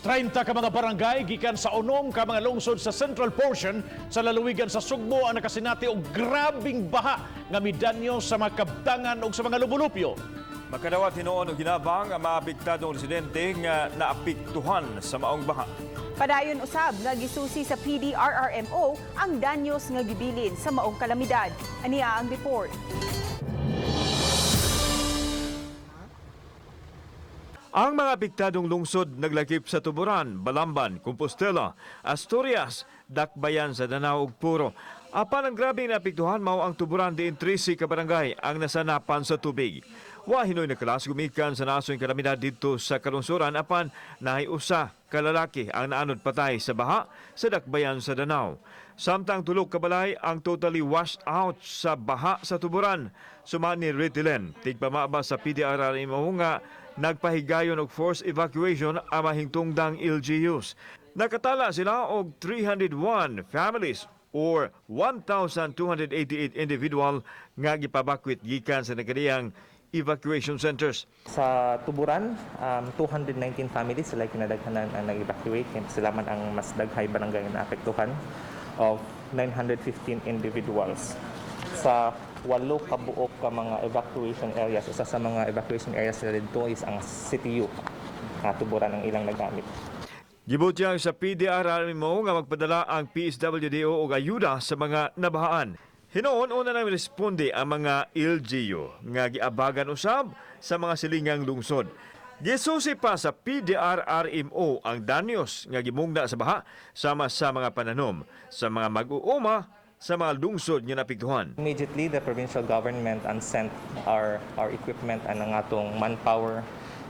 30 ka mga barangay gikan sa 6 ka mga lungsod sa central portion sa lalawigan sa Sugbo ang nakasinati og grabing baha nga midanyo sa mga kabtangan ug sa mga lubulupyo. Makadawat hinuon og hinabang ang mga apektadong residente nga naapektuhan sa maong baha. Padayon usab nga gisusi sa PDRRMO ang danyos nga gibilin sa maong kalamidad. Ania ang report. Ang mga apektadong lungsod naglakip sa Tuburan, Balamban, Compostela, Asturias, Dakbayan sa Danao ug Puro. Apan ang grabeng naapektuhan mao ang Tuburan diin 13 ka barangay ang nasanapan sa tubig. Wa hinoy nakalas gumikan sa nasoy kalamidad didto sa kalungsuran, apan naay usa ka lalaki ang naanod patay sa baha sa Dakbayan sa Danao. Samtang tulo ka balay ang totally washed out sa baha sa Tuburan. Suma ni Ritilen, tigpamaba sa PDRRMO nga nagpahigayon og forced evacuation ang mahingtungdang LGUs. Nakatala sila og 301 families or 1,288 individual nga gipabakwit gikan sa nagkadiyang evacuation centers. Sa Tuburan, 219 families sila kinadaghanan ang nag-evacuate. Kaya sila man ang mas daghay barangay na apektuhan of 915 individuals. Sa 8 ka buok ka mga evacuation areas, usa sa mga evacuation areas nila dito is ang CTU. Tuburan ang ilang nagamit. Gibutyag sa PDRRMO nga magpadala ang PSWDO og ayuda sa mga nabahaan. Hinuon una nang responde ang mga LGU nga giabagan usab sa mga silingang lungsod. Gisusi pa sa PDRRMO ang danyos nga gimugna sa baha sama sa mga pananom, sa mga mag-uuma sa mga lungsod nga naapektuhan. Immediately, the provincial government and sent our equipment and ang atong manpower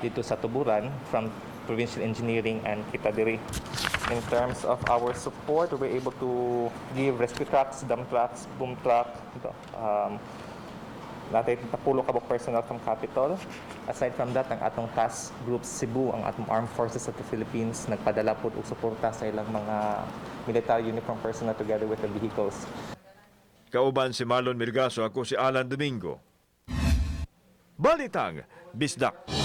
dito sa Tuburan from provincial engineering and kita diri. In terms of our support, we were able to give rescue trucks, dump trucks, boom truck, natay tapulo ka buok personnel from Capitol. Aside from that, ang atong Task Group Cebu, ang atong Armed Forces of the Philippines, nagpadala po og suporta sa ilang mga military uniform personnel together with the vehicles. Kauban si Marlon Mirgaso, ako si Alan Domingo. Balitang Bisdak.